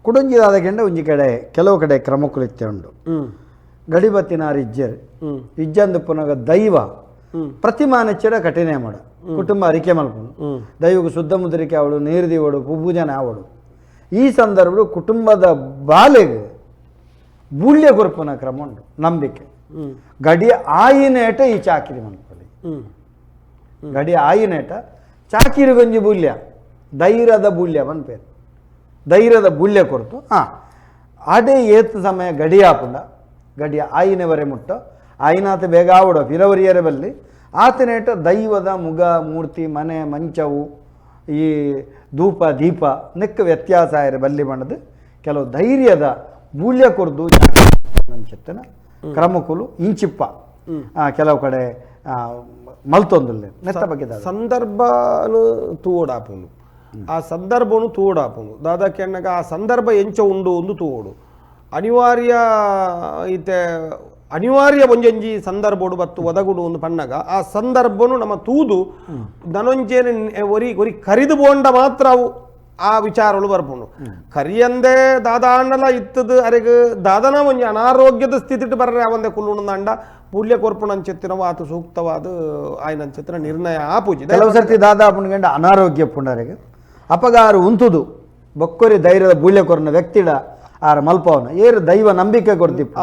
ಕುಡೊಂಜಿ ದಾದಗೆಂಡ ಒಂಜಿ ಕಡೆ ಕೆಲವು ಕಡೆ ಕ್ರಮಕ್ಕುಲಿತ್ತೆ ಉಂಡು. ಗಡಿಬತ್ತಿನಾರು ಇಜ್ಜೆರ್ ಇಜ್ಜಂದು ಪುನಗ ದೈವ ಪ್ರತಿಮಾನಚ್ಚಡ ಕಠಿಣ ಮಾಡ ಕುಟುಂಬ ಅರಿಕೆ ಮಲ್ಪುನು, ದೈವకు ಶುದ್ಧ ಮುದ್ರಿಕೆ ಅವಡು, ನೀರು ದೀವಡು, ಪೂಜನೆ ಆವಡು. ಈ ಸಂದರ್ಭಡು ಕುಟುಂಬದ ಬಾಲೆಗ್ ಬೂಳ್ಯ ಕೊರ್ಪುನ ಕ್ರಮ ಉಂಡು, ನಂಬಿಕೆ. ಗಡಿ ಆಯಿನೇಟ ಈ ಚಾಕಿರಿ ಮನ್ಪೊಲಿ, ಗಡಿ ಆಯಿನೇಟ ಚಾಕಿರಿ ಗೊಂಜಿ ಬೂಲ್ಯ, ಧೈರ್ಯದ ಬೂಲ್ಯ ಪನ್ಪೇರು, ಧೈರ್ಯದ ಬೂಲ್ಯ ಕೊರ್ತು ಆಡೇ ಏತ್ ಸಮಯ ಗಡಿ ಆಪುಂಡ ಗಡಿ ಆಯಿನವರೆ ಮುಟ್ಟ ಆಯಿನಾತ ಬೇಗ ಆವಡು ಪಿರವರಿಯರೆ ಬಲ್ಲಿ ಆತನೇಟ ದೈವದ ಮುಗ ಮೂರ್ತಿ ಮನೆ ಮಂಚವು ಈ ಧೂಪ ದೀಪ ನೆಕ್ಕ ವ್ಯತ್ಯಾಸ ಆಯರೆ ಬಲ್ಲಿ ಬಣ್ಣದ ಕೆಲವು ಧೈರ್ಯದ ಬೂಲ್ಯ ಕೊರ್ದು ಅಂಚಿತ್ತನ ಕ್ರಮಕುಲು ಇಂಚಿಪ್ಪ ಕೆಲವು ಕಡೆ ಮಲ್ತೊಂದುಲ್ಲೆ ನೆತ್ತ ಬಗ್ಗೆ ಸಂದರ್ಭನು ತೂವೊಡಾಪುಂಡು, ಆ ಸಂದರ್ಭನು ತೂವೊಡಾಪುಂಡು. ದಾದಾ ಕೆಣ್ಣಗ ಆ ಸಂದರ್ಭ ಎಂಚ ಉಂಡು ಒಂದು ತೂವೊಡು. ಅನಿವಾರ್ಯ ಇತ್ತೆ ಅನಿವಾರ್ಯ ಒಂಜೊಂಜಿ ಸಂದರ್ಭೋಡು ಬತ್ತು ಒದಗುಡು ಒಂದು ಪಣ್ಣಗ ಆ ಸಂದರ್ಭನು ನಮ್ಮ ತೂದು ನನೊಂಜೇನು ಒರಿ ಒರಿ ಕರಿದು ಬೋಂಡ ಮಾತ್ರ ಅವು ಆ ವಿಚಾರಗಳು ಬರ್ಪುಂಡು. ಕರಿಯಂದೆ ದಾದಾಂಡಲ ಇತ್ತದು ಅರೆಗ್ ದಾದನ ಒಂಜಿ ಅನಾರೋಗ್ಯದ ಸ್ಥಿತಿಟ್ ಬರ್ರೆ ಅವಂದೆ ಕುಲ್ಲುಂಡ ಪೂಲ್ಯ ಕೊರ್ಪುಣ ಅಂಚೆತ್ತಿನವು ಆತ ಸೂಕ್ತವಾದ ಆಯ್ನ ಅಂಚೆತ್ತಿನ ನಿರ್ಣಯ ಆಪುಜಿ. ಕೆಲವು ಸರ್ತಿ ದಾದಾ ಪುಣ್ಗಂಡ ಅನಾರೋಗ್ಯ ಪುಂಡರೆಗ್ ಅಪಗಾರು ಉಂತುದು ಬೊಕ್ಕೊರಿ ಧೈರ್ಯದ ಬೂಲ್ಯ ಕೊರ್ನ ವ್ಯಕ್ತಿಡ ಆರ ಮಲ್ಪವನ ಏರು ದೈವ ನಂಬಿಕೆ ಕೊರ್ದಿಪ್ಪ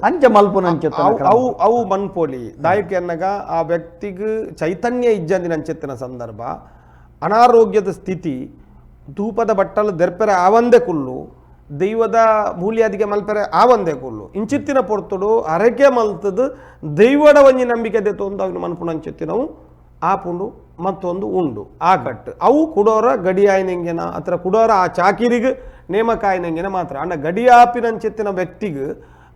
ಅಂಚ ಮಲ್ಪುನ ಅಂಚೆತ್ತನ ಕ್ರಮ. ಅವು ಅವು ಮನ್ಪೋಲಿ ದಾಯಕ್ಕೆ ಅನ್ನಗ ಆ ವ್ಯಕ್ತಿಗ್ ಚೈತನ್ಯ ಇಜ್ಜಂದಿನ ಅಂಚೆತ್ತಿನ ಸಂದರ್ಭ, ಅನಾರೋಗ್ಯದ ಸ್ಥಿತಿ, ಧೂಪದ ಬಟ್ಟಲು ದೆರ್ಪೆರೆ ಆವಂದೆ ಕುಲ್ಲು, ದೈವದ ಮೂಲ್ಯಾದಿಗೆ ಮಲ್ಪೆರೆ ಆವಂದೆ ಕುಲ್ಲು, ಇಂಚಿತ್ತಿನ ಪೊರ್ತುಡು ಅರಕೆ ಮಲ್ತದು ದೈವಡ ಒಂಜಿ ನಂಬಿಕೆ ದೆತ್ತೊಂದು ಅವನು ಮನ್ಪುಣ ಅಂಚೆತ್ತಿನವು ಆಪುಂಡು ಮತ್ತೊಂದು ಉಂಡು ಆ ಕಟ್ಟು. ಅವು ಕುಡೋರ ಗಡಿಯಾಯಿನಂಗೆನ ಅಥವಾ ಕುಡೋರ ಆ ಚಾಕಿರಿಗೆ ನೇಮಕ ಆಯಿನಂಗೆನ ಮಾತ್ರ. ಅಂಡ ಗಡಿಯಾಪಿನಂಚೆತ್ತಿನ ವ್ಯಕ್ತಿಗ್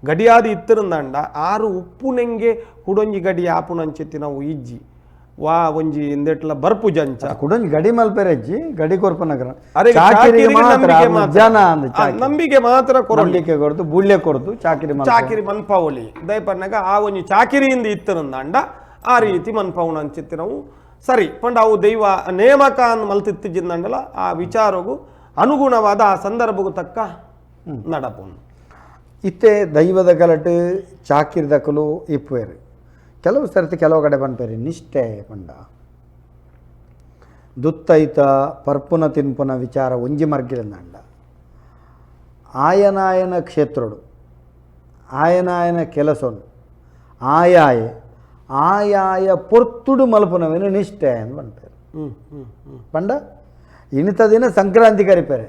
ಗಡಿಯಾದಿ ಇತ್ತಿರಂದಂಡ ಆರು ಉಪ್ಪುನೆಂಗೆ ಕುಡೊಂಜಿ ಗಡಿ ಆಪುನಂಚೆತ್ತಿನವು ಇಜ್ಜಿ ವಾ ಒಂಜಿ ಇಂದೆಟ್ಲ ಬರ್ಪುಜಂಚ ಕುಡೊಂಜಿ ಗಡಿ ಮಲ್ಪೆರೆಜ್ಜಿ ಗಡಿ ಕೊರ್ಪನಗರ ಅರೆಗೆ ಚಾಕಿರಿಗೆ ಚಾಕಿರಿಗೆ ಮಾತ್ರ ನಂಬಿಕೆ ಮಾತ್ರ. ಜನ ಅಂದ್ ಆ, ನಂಬಿಕೆ ಮಾತ್ರ ಕೊರೊಲಿ, ನಂಬಿಕೆ ಕೊರ್ದು ಬೂಲ್ಯ ಕೊರ್ದು ಚಾಕಿರಿ ಮಲ್ಪೆ. ಚಾಕಿರಿ ಮನ್ಪಾವಳಿ ದಯಪನ್ನಗ ಆ ಒಂಜಿ ಚಾಕಿರಿಯಿಂದ ಇತ್ತಿರಂದಂಡ ಆ ರೀತಿ ಮನ್ಪಾವುನ ಅಂಚಿತ್ತಿನವು ಸರಿ. ಪಂಡ ಅವು ದೈವ ನೇಮಕ ಅಂದ್ ಮಲ್ತಿತ್ತಿಜ್ಜಿಂದಂಡಲ ಆ ವಿಚಾರಗು ಅನುಗುಣವಾದ ಆ ಸಂದರ್ಭಗೂ ತಕ್ಕ ನಡಪುಂಡು. ಇತ್ತೆ ದೈವದ ಗಲಟು ಚಾಕಿರಿದಕಲು ಇಪ್ಪುವೇರು ಕೆಲವು ಸರ್ತಿ ಕೆಲವು ಕಡೆ ಪನ್ಪೇರು ನಿಷ್ಠೆ ಪಂಡ ದುತ್ತೈತ ಪರ್ಪುನ ತಿನ್ಪುನ ವಿಚಾರ ಒಂಜಿ ಮರ್ಗಿಲಂದಂಡ ಆಯನಾಯನ ಕ್ಷೇತ್ರಡು ಆಯನಾಯನ ಕೆಲಸನು ಆಯಾಯ ಆಯಾಯ ಪೊರ್ತುಡು ಮಲ್ಪುನವೇನು ನಿಷ್ಠೆ ಅಂತ ಪನ್ಪೇರು. ಹ್ಮ್ ಹ್ಮ್ ಹ್ಮ್ ಪಂಡ ಇನಿತ ದಿನ ಸಂಕ್ರಾಂತಿ ಕರಿಪೇರೆ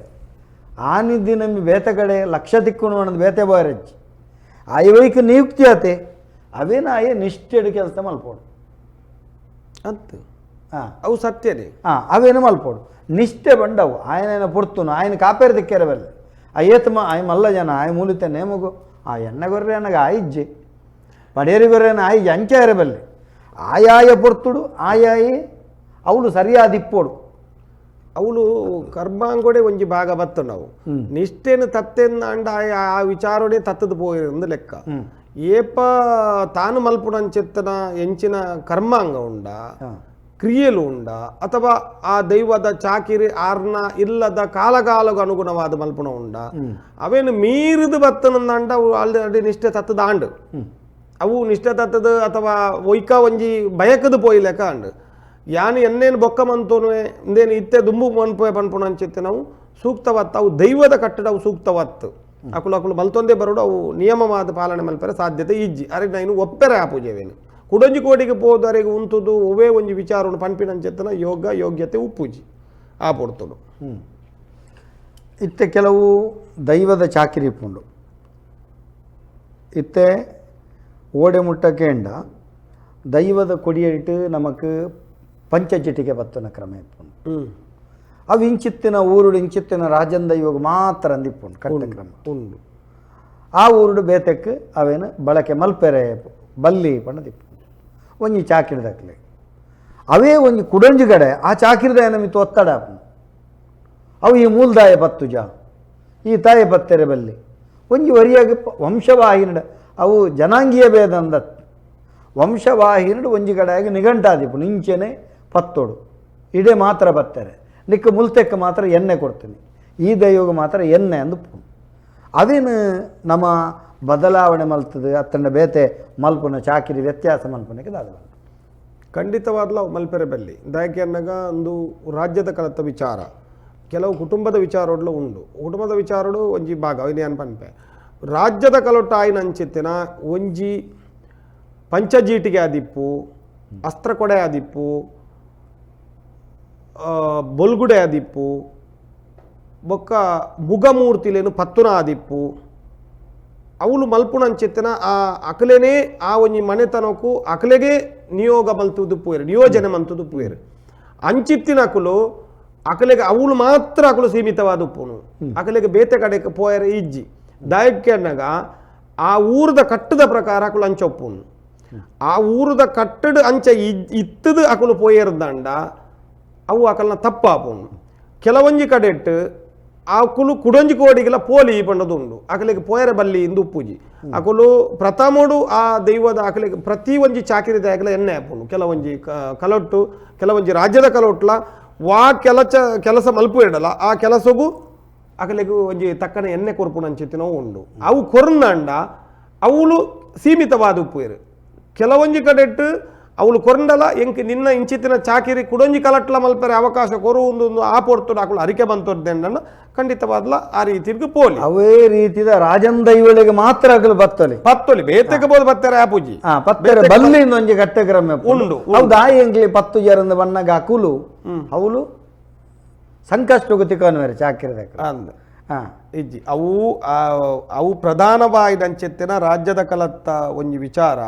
ಆನಿ ದಿನ ಬೇತೆ ಕಡೆ ಲಕ್ಷ ತಿಕ್ಕುನು ಅನ್ನೋದು ಬೇತೆ ಬಾರಜ್ಜಿ ಆಯವೈಕ ನಿಯುಕ್ತಿ ಆತೆ ಅವೇನ ಆಯೆ ನಿಷ್ಠೆಡು ಕೆಲಸ ಮಲ್ಪೋಡು. ಅಂತು ಹಾಂ ಅವು ಸತ್ಯನೇ. ಹಾಂ ಅವೇನು ಮಲ್ಪೋಡು ನಿಷ್ಠೆ ಬಂಡವು ಆಯನ ಪೊರ್ತುನು ಆಯನ ಕಾಪೇರು ದಿಕ್ಕೆರ ಬಲ್ಲೆ ಅಯ್ಯೇತಮ ಆಯ್ ಮಲ್ಲ ಜನ ಆಯ್ ಮೂಲಿತ ನೇಮಗು ಆ ಎಣ್ಣೆ ಗೊರ್ರೆ ಅನಗ ಆಯಿಜ್ಜಿ ಪಡೇರಿ ಗೊರ್ರೆನ ಆಯಿಜ್ಜಿ ಅಂಚೆ ಬಲ್ಲೆ ಆಯಾಯ ಪೊರ್ತುಡು ಆಯಾಯಿ ಅವಳು ಸರಿಯಾದ ಇಪ್ಪೋಡು. ಅವಳು ಕರ್ಮಾಂಗೊಡೆ ಒಂಜಿ ಭಾಗ ಬತ್ತು ನಾವು ನಿಷ್ಠೆನು ತತ್ತೆಂದಾಂಡ ಆ ವಿಚಾರಡೆ ತತ್ತದ ಪೋಯಿರಂದು ಲೆಕ್ಕ. ಏಪ ತಾನು ಮಲ್ಪುಣಂಚೆತ್ತನ ಎಂಚಿನ ಕರ್ಮಾಂಗ ಉಂಡ, ಕ್ರಿಯೆಲು ಉಂಡ, ಅಥವಾ ಆ ದೈವದ ಚಾಕಿರಿ ಆರ್ನ ಇಲ್ಲದ ಕಾಲಕಾಲಗೂ ಅನುಗುಣವಾದ ಮಲ್ಪುಣ ಉಂಡ, ಅವೇನು ಮೀರಿದು ಬತ್ತನಂದಾಂಡ ಅವು ಆಲ್ರೆಡಿ ನಿಷ್ಠೆ ತತ್ತದ ಆಂಡು. ಅವು ನಿಷ್ಠೆ ತತ್ತದ ಅಥವಾ ಒಯ್ಕ ಒಂಜಿ ಬಯಕದ ಪೋಯಿ ಲೆಕ್ಕ ಅಂಡು. ಯಾನು ಎನ್ನೇನು ಬೊಕ್ಕ ಮಂತೋನು ಇಂದೇನು ಇತ್ತೆ ದುಂಬು ಮನ್ಪುವೆ ಪನ್ಪುಣ ಅಂಚಿತ್ತೆ ನಾವು ಸೂಕ್ತವತ್ತು ಅವು ದೈವದ ಕಟ್ಟಡ ಅವು ಸೂಕ್ತವತ್ತು ಅಕುಲು ಅಕುಲು ಮಲ್ತೊಂದೇ ಬರೋಡು ಅವು ನಿಯಮವಾದ ಪಾಲನೆ ಮಲ್ಪೆರೆ ಸಾಧ್ಯತೆ ಇಜ್ಜಿ. ಅರೆ ನಾನು ಒಪ್ಪೆರೆ ಆ ಪೂಜೆವೇನು ಕುಡೊಂಜಿ ಕೋಟಿಗೆ ಪೋದು ಅರೆಗೆ ಉಂತುದು ಒವೇ ಒಂಜಿ ವಿಚಾರವನ್ನು ಪನ್ಪಿನಂಚೆತ್ತನ ಯೋಗ ಯೋಗ್ಯತೆ ಉಪ್ಪುಜಿ ಆ ಪೊರ್ತುಡು. ಇತ್ತೆ ಕೆಲವು ದೈವದ ಚಾಕಿರಿ ಇಪ್ಪುಂಡು. ಇತ್ತೆ ಓಡೆ ಮುಟ್ಟಕೇಂಡ ದೈವದ ಕೊಡಿಯಡಿಟ್ಟು ನಮಕ್ ಪಂಚಜಿಟಿಗೆ ಬತ್ತನ ಕ್ರಮ ಇಪ್ಪುಂಡು. ಅವು ಇಂಚಿತ್ತಿನ ಊರುಡು ಇಂಚಿತ್ತಿನ ರಾಜನ್ ದೈವಗ್ ಮಾತ್ರ ಅಂದಿಪ್ಪುಂಡು ಕಟ್ಟ ಕ್ರಮ. ಉಂಡು. ಆ ಊರುಡು ಬೇತೆಕ್ ಅವೇನು ಬಳಕೆ ಮಲ್ಪೆರೆ ಬಲ್ಲಿ ಪಂಡದಿಪ್ಪುಂಡು ಒಂಜಿ ಚಾಕಿರಿದಕ್ಲೆ. ಅವೇ ಒಂಜಿ ಕುಡೊಂಜಿ ಕಡೆ ಆ ಚಾಕಿರಿದ ಮಿತ್ತು ಒತ್ತಡ ಆಪುಂಡು. ಅವು ಈ ಮೂಲದಾಯ ಪತ್ತುಜ ಈ ತಾಯಿ ಪತ್ತೆರೆ ಬಲ್ಲಿ ಒಂಜಿ ಒರಿಯಾಗಿ ವಂಶವಾಹಿನಿಡ ಅವು ಜನಾಂಗೀಯ ಭೇದ ಅಂದ ವಂಶವಾಹಿನಿಡು ಒಂಜಿ ಕಡೆಯಾಗಿ ನಿಘಂಟಾದಿಪ್ಪುಂಡು. ಇಂಚೆನೆ ಪತ್ತೋಡು ಇಡೆ ಮಾತ್ರ ಬತ್ತಾರೆ ನಿಕ್ಕ ಮುಲ್ತೆಕ್ಕ ಮಾತ್ರ ಎಣ್ಣೆ ಕೊಡ್ತೀನಿ ಈ ದೈವಗ ಮಾತ್ರ ಎಣ್ಣೆ ಅಂದು ಅವೇನು ನಮ್ಮ ಬದಲಾವಣೆ ಮಲ್ತದೆ ಅತ್ತಂಡ ಬೇತೆ ಮಲ್ಪುನ ಚಾಕಿರಿ ವ್ಯತ್ಯಾಸ ಮಲ್ಪುನಕ್ಕೆ ದಾದ ಖಂಡಿತವಾದ್ಲ ಮಲ್ಪೆರೆ ಬಲ್ಲಿ ದಾಯಕೆ ಅನ್ನಗ ಒಂದು ರಾಜ್ಯದ ಕಲತ ವಿಚಾರ ಕೆಲವು ಕುಟುಂಬದ ವಿಚಾರಡ್ಲ ಉಂಡು ಕುಟುಂಬದ ವಿಚಾರಡು ಒಂಜಿ ಭಾಗ ಅವಿನ ಪನ್ಪೆ ರಾಜ್ಯದ ಕಲೊಟ್ಟ ಆಯಿನ ಅಂಚಿತ್ತಿನ ಒಂಜಿ ಪಂಚಜೀಟಿಗೆ ಆದಿಪ್ಪು ಅಸ್ತ್ರ ಕೊಡೆ ಆದಿಪ್ಪು ಬೊಲ್ಗುಡೆ ಆದಿಪ್ಪು ಬೊಕ್ಕ ಮುಗಮೂರ್ತಿಲೇನು ಪತ್ತುನ ಆದಿಪ್ಪು ಅವಳು ಮಲ್ಪುಣಂಚಿತ್ತಿನ ಆ ಅಕಲೇನೆ ಆ ಒಂಜಿ ಮನೆತನಕ್ಕೂ ಅಕಲೆಗೆ ನಿಯೋಗ ಮಲ್ತುದು ಪೂಯರು ನಿಯೋಜನೆ ಮಂತುದು ಪೂಯರು ಅಂಚಿತ್ತಿನ ಅಕುಲು ಅಕಲೆಗೆ ಅವಳು ಮಾತ್ರ ಅಕಲು ಸೀಮಿತವಾದ ಉಪ್ಪುನು ಅಕಲೆಗೆ ಬೇತೆ ಕಡೆಗೆ ಪೋಯರ ಇಜ್ಜಿ ದಾಯಕ್ಕೆ ಅನ್ನಗ ಆ ಊರದ ಕಟ್ಟದ ಪ್ರಕಾರ ಅಕುಲು ಅಂಚ ಒಪ್ಪುನು ಆ ಊರದ ಕಟ್ಟಡ ಅಂಚ ಇತ್ತದು ಅಕುಲು ಪೋಯರ್ದಂಡ ಅವು ಅಕಲ್ನ ತಪ್ಪಾಪುನು ಕೆಲವೊಂಜಿ ಕಡೆಟ್ಟು ಅಕುಲು ಕುಡೊಂಜಿ ಕೋಡಿಗೆಲ್ಲ ಪೋಲಿ ಪಂಡದುಂಡು ಅಕಲಿಗೆ ಪೋಯರ ಬಲ್ಲಿ ಇಂದು ಉಪ್ಪುಜಿ ಅಕುಲು ಪ್ರಥಮೋಡು ಆ ದೈವದ ಅಕಲಿಗೆ ಪ್ರತಿ ಒಂಜಿ ಚಾಕಿರಿ ದಾಯಕಲ ಎಣ್ಣೆ ಆಪುಂಡು ಕೆಲವೊಂಜಿ ಕಲೊಟ್ಟು ಕೆಲವೊಂಜಿ ರಾಜ್ಯದ ಕಲೊಟ್ಲ ವಾ ಕೆಲಸ ಕೆಲಸ ಮಲ್ಪು ಇಡಲ್ಲ ಆ ಕೆಲಸಗೂ ಅಕಲಿಗೆ ಒಂಜಿ ತಕ್ಕನ ಎಣ್ಣೆ ಕೊರ್ಪುಣ ಅಂಚಿತ್ತಿನೋ ಉಂಡು ಅವು ಕೊರ್ನಂಡ ಅವಳು ಸೀಮಿತವಾದ ಉಪ್ಪು ಕೆಲವೊಂಜಿ ಕಡೆಟ್ಟು ಅವಳು ಕೊರಂಡಲ ಎಂಕ್ ನಿನ್ನ ಇಂಚಿತ್ತಿನ ಚಾಕಿರಿ ಕುಡೊಂಜಿ ಕಲಟ್ಲ ಮಲ್ಪರೆ ಅವಕಾಶ ಕೊರು ಒಂದು ಆ ಪೊರ್ತುಡು ಅಕುಲು ಅರಿಕೆ ಬಂತೊರ್ದೆಂಡನ ಖಂಡಿತವಾದ್ಲ ಆ ರೀತಿಗೆ ಪೋಲಿ ಅವೇ ರೀತಿದ ರಾಜನ್ ದೈವಳಿಗೆ ಮಾತ್ರ ಅಗಲು ಬತ್ತೊಲಿ ಪತ್ತೊಲಿ ಬೇತೆಗೆ ಬೋದು ಬತ್ತಾರೆ ಆ ಪೂಜಿ ಪತ್ತೆರೆ ಬಲ್ಲಿ ಒಂಜಿ ಕಟ್ಟೆಕ್ರಮ ಉಂಡು, ಅವು ದಾಯಿ ಎಂಕ್ಲಿ ಪತ್ತು ಜರಂದ ಬಣ್ಣಗ ಅಕುಲು ಅವಳು ಸಂಕಷ್ಟಕ್ಕೆ ತಿಕ್ಕನುವೇರು ಚಾಕಿರಿದ ಅಂದ್ ಇಜ್ಜಿ ಅವು ಅವು ಪ್ರಧಾನವಾಯಿದಂಚೆತ್ತಿನ ರಾಜ್ಯದ ಕಲತ್ತ ಒಂಜಿ ವಿಚಾರ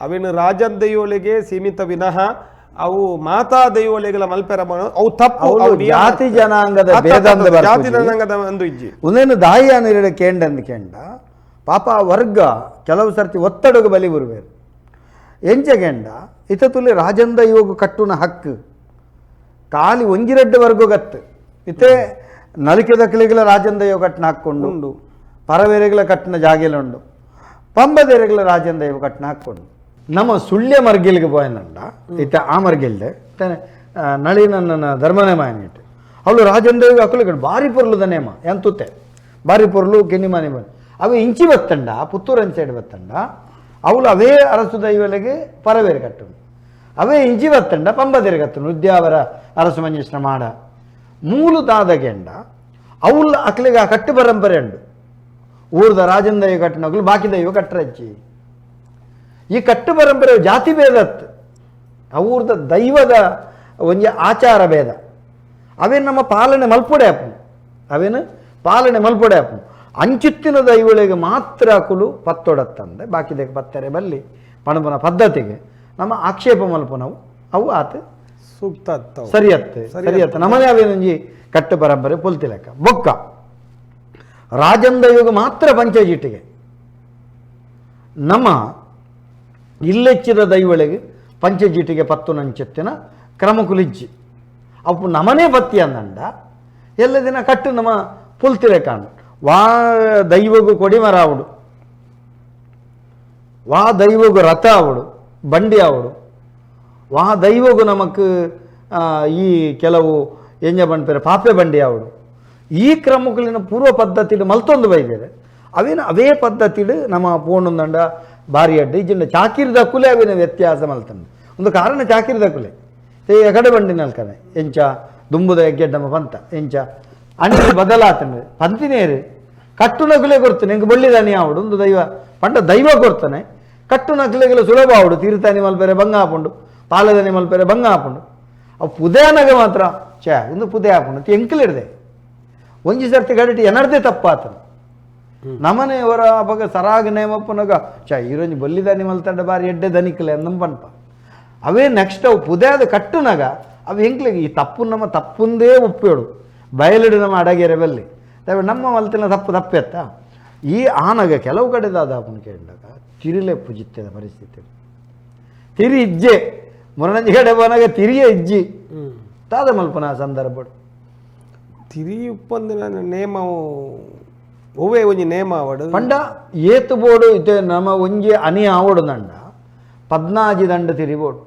ಅವಿನ ರಾಜನ್ ದೈವಳಿಗೆ ಸೀಮಿತ ವಿನಃ ಅವು ಮಾತಾ ದೈವಳಿಗಳ ಮಲ್ಪೆರ ಅವು ತಪ್ಪು ಅವು ಜಾತಿ ಜನಾಂಗದ ಭೇದ ಅಂದ್ ಜಾತಿ ಬರ್ಪುಜಿ. ಜನಾಂಗದ ಅಂದು ಇಜ್ಜಿ ಒಂದೇನು ದಾಯಿ ಅನಿರಡ ಕೇಂಡ ಅಂದ್ ಕೇಂಡ ಪಾಪ ಆ ವರ್ಗ ಕೆಲವು ಸರ್ತಿ ಒತ್ತಡಗೆ ಬಲಿ ಬರುವೇರು ಎಂಚ ಕೆಂಡ ಇತ ತುಲಿ ರಾಜಂದ ಇವಾಗ ಕಟ್ಟುನ ಹಕ್ಕು ಖಾಲಿ ಒಂಜಿರೆಡ್ಡು ವರ್ಗ ಗತ್ತು ಇತ್ತೆ ನಲಿಕೆ ದಕ್ಕಲಿಗಳ ರಾಜಂದ ಯೋಗ ಕಟ್ಟನ ಹಾಕ್ಕೊಂಡು ಉಂಡು ಪರವೇರೆಗಳ ಕಟ್ಟನ ಜಾಗೆಲ ಉಂಡು ಪಂಬದೇರೆಗಳ ರಾಜಂದ ಯೋಗ ಕಟ್ಟನ ಹಾಕ್ಕೊಂಡು ನಮ್ಮ ಸುಳ್ಯ ಮರ್ಗಿಲ್ಗೆ ಪೋಯನಂಡ ಇತ್ತ ಆ ಮರ್ಗಿಲ್ದೆ ನಳಿನ ಧರ್ಮನೇ ಮಾಯನಿಟ್ಟು ಅವಳು ರಾಜಂದ ಯೋಗ ಅಕ್ಕಲು ಬಾರಿ ಪೊರ್ಲುದ ನೇಮ ಎಂತುತ್ತೆ ಬಾರಿ ಪೊರ್ಲು ಕೆನ್ನಿ ಮನೆ ಬಂದು ಅವೆ ಇಂಚಿ ಬತ್ತಂಡ ಪುತ್ತೂರು ಸೈಡ್ ಬತ್ತಂಡ ಅವಳು ಅವೇ ಅರಸು ದೈವಲೆಗೆ ಪರವೇರು ಕಟ್ಟುಂಡು ಅವೇ ಇಂಚಿ ಬತ್ತಂಡ ಪಂಬದೇರು ಕಟ್ಟುಂಡು ಉದ್ಯಾವರ ಅರಸು ಮಂಜೇಶ್ವರ ಮಾಡ ಮೂಲು ದಾದ ಗೆಂಡ ಅವಳು ಅಕ್ಲಿಗೆ ಆ ಕಟ್ಟು ಪರಂಪರೆ ಉಂಡು ಊರ್ದ ರಾಜನ ದೈವ ಕಟ್ಟನೋಗ್ಲು ಬಾಕಿ ದೈವ ಕಟ್ಟರಜ್ಜಿ ಈ ಕಟ್ಟು ಪರಂಪರೆ ಜಾತಿ ಭೇದತ್ತು ಊರ್ದ ದೈವದ ಒಂಜಿ ಆಚಾರ ಭೇದ ಅವೇನು ನಮ್ಮ ಪಾಲನೆ ಮಲ್ಪೊಡೆ ಆಪು ಅವೇನು ಪಾಲನೆ ಮಲ್ಪೊಡೆ ಆಪು ಅಂಚಿತ್ತಿನ ದೈವಳಿಗೆ ಮಾತ್ರ ಅಕುಲು ಪತ್ತೊಡತ್ತಂದೆ ಬಾಕಿದಕ್ಕೆ ಪತ್ತರೆ ಬಲ್ಲಿ ಪಣಪನ ಪದ್ಧತಿಗೆ ನಮ್ಮ ಆಕ್ಷೇಪ ಮಲ್ಪನವು ಅವು ಆತ ಸೂಕ್ತ ಅತ್ತವು. ಸರಿಯತ್ತೆ ಸರಿಯತ್ತೆ ನಮ್ಮನೆ ಅವೇನೊಂಜಿ ಕಟ್ಟು ಪರಂಪರೆ ಪೊಲ್ತಿ ಲೆಕ್ಕ ಬೊಕ್ಕ ರಾಜನ್ ದೈವಗೆ ಮಾತ್ರ ಪಂಚಜೀಟಿಗೆ ನಮ್ಮ ಇಲ್ಲೆಚ್ಚಿದ ದೈವಳಿಗೆ ಪಂಚಜೀಟಿಗೆ ಪತ್ತು ನಂಚೆತ್ತಿನ ಕ್ರಮಕುಲಿಜ್ಜಿ ಅಪ್ಪು ನಮನೇ ಪತ್ತಿ ಅಂದಂಡ ಎಲ್ಲ ದಿನ ಕಟ್ಟು ನಮ್ಮ ಪುಲ್ತಿಲೆ ಕಾಣು ವಾ ದೈವಗೂ ಕೊಡಿಮರ ಆವಡು ವಾ ದೈವಗೂ ರಥ ಆವಡು ಬಂಡಿ ಆವಡು ವಾ ದೈವಗೂ ನಮಕ್ ಈ ಕೆಲವು ಎಂಜ ಬಂಡ್ಪೇರೆ ಪಾಪೆ ಬಂಡಿ ಆವಡು ಈ ಕ್ರಮಗಳಿನ ಪೂರ್ವ ಪದ್ಧತಿಡು ಮಲ್ತೊಂದು ಬೈದೇವೆ ಅವೇನು ಅವೇ ಪದ್ಧತಿಡು ನಮ್ಮ ಪೋಣುಂದಂಡ ಬಾರಿ ಅಡ್ಡ ಇಜ್ಜಿಂಡ ಚಾಕಿರಿದ ಕುಲೆ ಅವೇನ ವ್ಯತ್ಯಾಸ ಮಲ್ತಂದು ಒಂದು ಕಾರಣ ಚಾಕಿರಿದ ಕುಲೆ ಎಗಡೆ ಬಂಡಿ ನಲ್ಕನೆ ಎಂಚ ದುಂಬುದ ಎಗ್ಗೆಡ್ಡಮ್ಮ ಪಂತ ಎಂಚ ಅಣಿಲು ಬದಲಾತಂಡು ಪಂತಿನೇರು ಕಟ್ಟು ನಗುಲೆ ಕೊಡ್ತಾನೆ ಎಂಕ್ ಬೊಳ್ಳಿದಾನಿ ಆವಡು ಒಂದು ದೈವ ಪಂಡ ದೈವ ಕೊಡ್ತಾನೆ ಕಟ್ಟು ನಕಲೆಗೆಲ್ಲ ಸುಲಭ ಆವಡು ತೀರ್ಥಾನಿ ಮಲ್ಪೆರೆ ಬಂಗ ಹಾಪುಂಡು ಪಾಲದನಿ ಮಲ್ಪೆರೆ ಬಂಗ ಹಾಪುಂಡು ಅವು ಪುದೆನಗ ಮಾತ್ರ ಛೇ ಒಂದು ಪುದೆ ಹಾಪುಂಡು ಎಂಕಲಿಡ್ದೆ ಒಂಜಿ ಸರ್ತಿ ಗಡಿಟಿ ಎನರ್ದೇ ತಪ್ಪಾತನು ನಮನೆಯವರ ಅಪಗ ಸರಾಗ ನೇಮಪ್ಪನಗ ಛ ಈರೊಂಜಿ ಬೊಲ್ಲಿದಾನಿ ಮಲ್ತಂಡ ಬಾರಿ ಎಡ್ಡೆ ದನಿಕಲೆ ಅಂದಂ ಪನ್ಪ ಅವೇ ನೆಕ್ಸ್ಟ್ ಅವು ಪುದೆಯಾದ ಕಟ್ಟುನಗ ಅವು ಎಂಕ್ಲಿಗೆ ಈ ತಪ್ಪು ನಮ್ಮ ತಪ್ಪುಂದೇ ಒಪ್ಪೇಡು ಬಯಲಿಡು ನಮ್ಮ ಅಡಗೆರೆ ಬಲ್ಲಿ ದಯವಿಟ್ಟು ನಮ್ಮ ಮಲ್ತಿನ ತಪ್ಪು ತಪ್ಪೆತ್ತ ಈ ಆನಗ ಕೆಲವು ಕಡೆ ದಾದಾಪುನ ಕೇಳಿದಾಗ ತಿರಿಲೆ ಪುಜಿತ್ತದ ಪರಿಸ್ಥಿತಿ ತಿರಿ ಇಜ್ಜೆ ಮುರಣಂಜಿ ಕಡೆ పోనాಗ ತಿರಿಯೇ ಇಜ್ಜಿ ತಾದ ಮಲ್ಪನ ಆ ಸಂದರ್ಭಡು ತಿರಿ ಉಪ್ಪಂದಿನ ನೇಮ ಒವ್ವೇ ಒಂಜಿ ನೇಮ ಅವಡು ಪಂಡ ಏತು ಬೋಡು ಇತ್ತೆ ನಮ್ಮ ಒಂಜಿ ಅನಿ ಆವಡು ದಂಡ ಪದ್ನಾಜಿ ದಂಡ ತಿರಿಬೋಡು